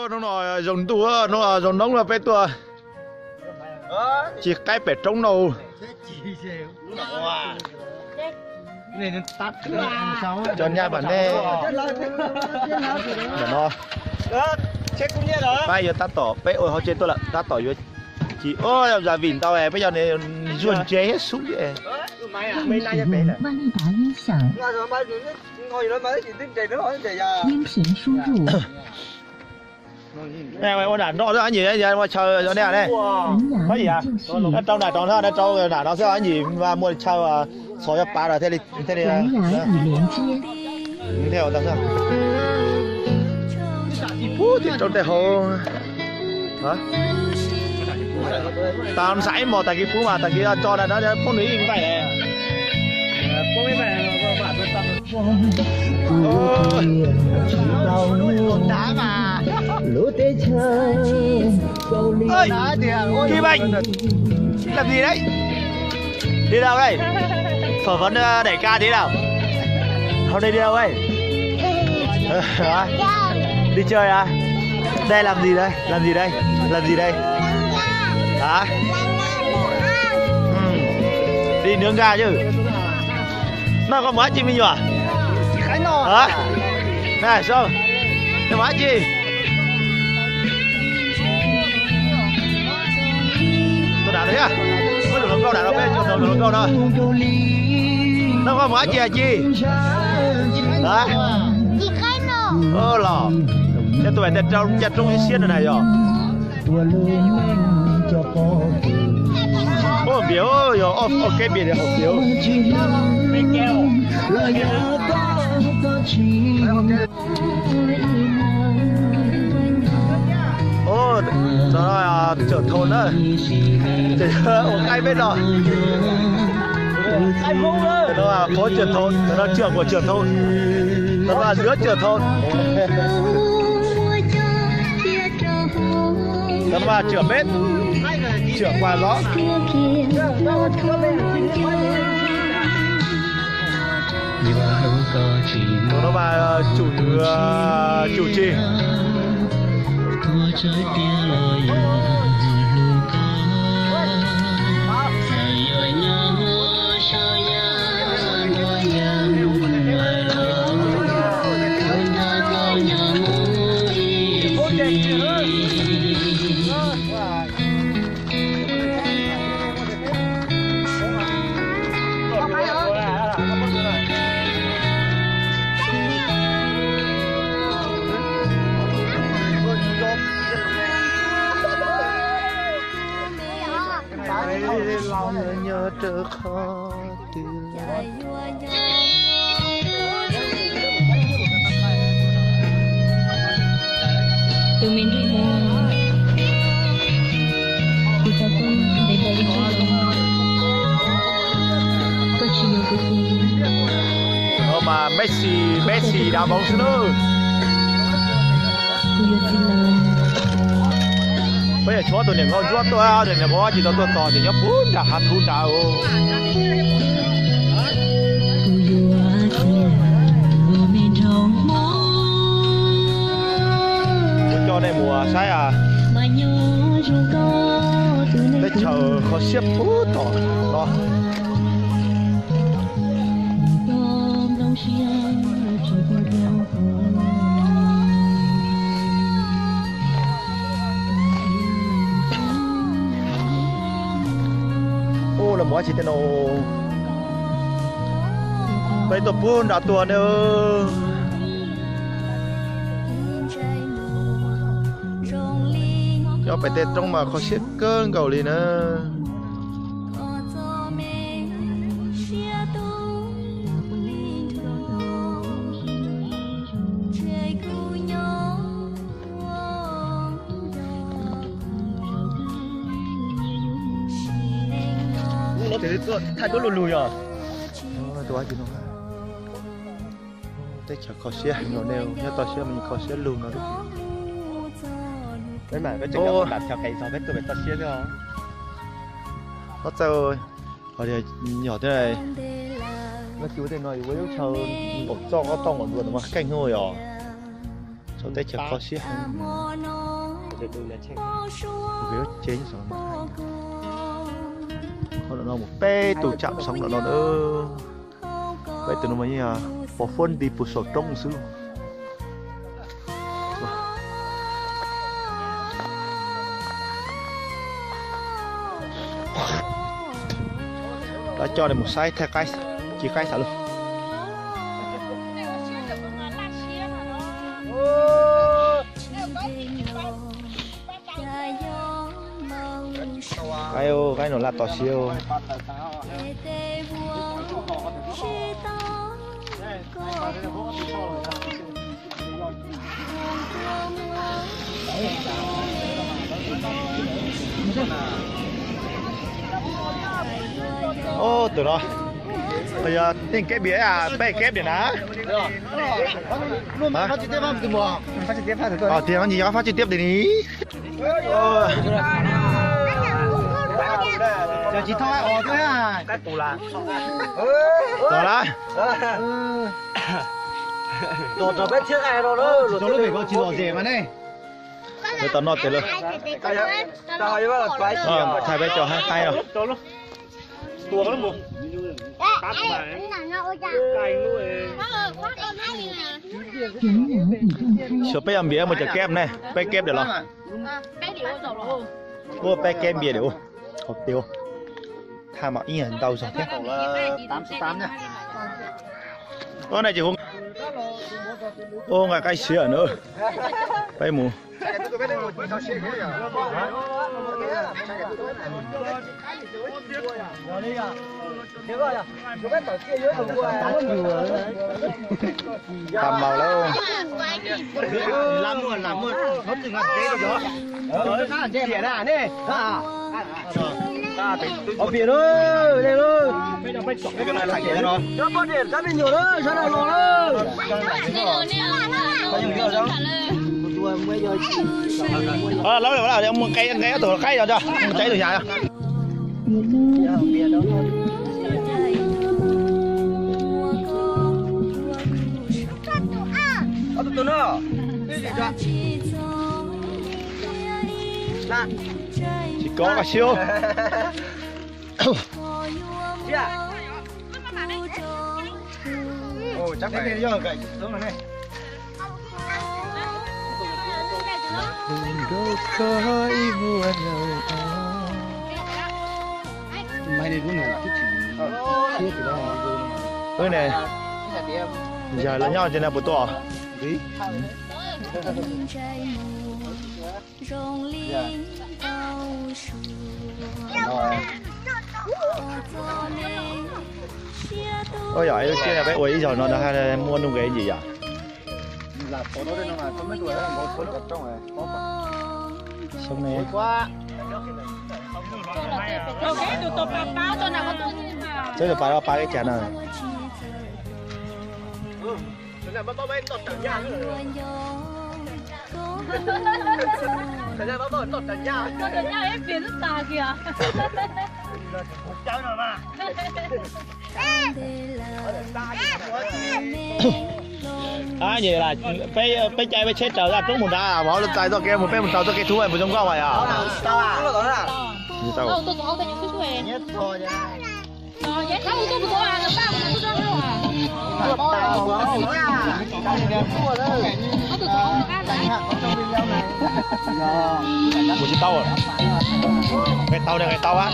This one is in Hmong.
Hnub no zoo ntuj, hnub no zoo noob no peb tuaj ci qaib pem roob no. Cov nyab mas nej, no pab yuav tab tom peb ua hauv tsev tuaj lawm, tab tom yuav ci. Ua, yog vim ntau peb cov zuag ntse thiab xub. Ua nram no xwb ib ntsis ua chaw ne. Rau nram no xwb, rau nram no xwb ib ntsis muaj chaw txhos cov pav thiaj li. Rau tej hauv, tas xav ib mos tag kis pub mas tag kis tso na, poob nws ib npaim. Ơi, Kim Anh, làm gì đấy? Đi đâu đây? Phỏng vấn ờ, đại ca tí nào? Hôm nay đi đâu đây? Hả? Đi chơi à? Đây làm gì đây? Làm gì đây? Làm gì đây? Hả? Ừ. Đi nướng gà chứ. Noj koj mus dab tsi me nyuam? Hả? Nè, sao? Noj mus dab tsi? Tus nram no thiab. Muab tus hluas nkauj nram no, peb tus hluas nkauj no. Noj koj mus dab tsi, dab tsi? Hả? Los, ces tus vij tej rau ncaj roob siab siab no na yog. Ua npias, yog ua ke npias hauv npias. Ov, cov no Trưởng Thôn na, ua qaib peb no. Qhov Trưởng Thôn, cov no trưởng của Trưởng Thôn, cov no dưỡng Trưởng Thôn. Cov no trưởng bếp, trưởng quà gió. Tus no mas chủ, chủ trì. Tus me nrig mus, tus tau koj ntev ntev li koj, koj tsis yuav kuv ces, no mas Messi, Messi đá bóng xwb na. Kuv yuav txiv lawm. Peb yog tshuav tus niam nkauj ntsuab tuaj, tus niam nkauj tsis tau tuaj tos ces nyob puag nram hav thub nrad. Kuv yuav txiv lawm, ua me nraug Hmoob. Kuv coj nej mus saib teb chaws kho siab puag tom no. Ub, los mus dab tsi tej no? Peb tuaj puag nram tuaj ne. Cov pem tej roob mas kho siab kawg nkaus li na. Ub, no ces tuaj thaij duab lug lug yog. Teb chaws kho siab heev los ne, nyob toj siab mas kho siab lug no. Peb mas peb tseem nyob pem toj siab thiab. Ob txawj, yog thiab. No ces ua tej no yuav ua lub chaw npaum txoj ob toj npaum ntawd mas keej yog. Teb chaws kho siab. Qhov no mus peb tus tsam xoov no na. Peb tus no mas yeej pos fuab nti puag saum roob xwb. Rov coj mus saib thaij qaib, ci qaib xav lug. Qaib, qaib no laj to siab. Ub, tus no yog neeg keb npias, peb keb npias na. Tias no nyias yog fab tsis tiab tias ni. Tom lawm. Tsis lom zem mas ne. Tau noj tes lawm. Thaij peb cov hab qaib no. Xyov peb yuav npias mus cov keb ne, peb keb diam los? Ua peb keb npias diam. Hauv tes, thaj mas ib ntau zog thiab. Ua nqaij qaib siab na. Peb mus. Tag npaum lawm. Lawv mus nqe nqe ob tug qaib no, mus tsa ib tug xyas. Tsis kov qab siab. Wb ne, yog los nyob ces no puas tuaj? Ua yog ib lub tsheb no peb ua ib zaug no muaj nuj nqes ntsis yom. Xyoo ne. Txawb tus pas, pas ib cas no. Peb cai peb tsheb raws zaj roob mus nrad, vauv txais txoj kev mus, peb mus raws txoj kev thub puas zoo nkauj mas yom? Kuv tsis tau. Nqe tau, nqe tau a.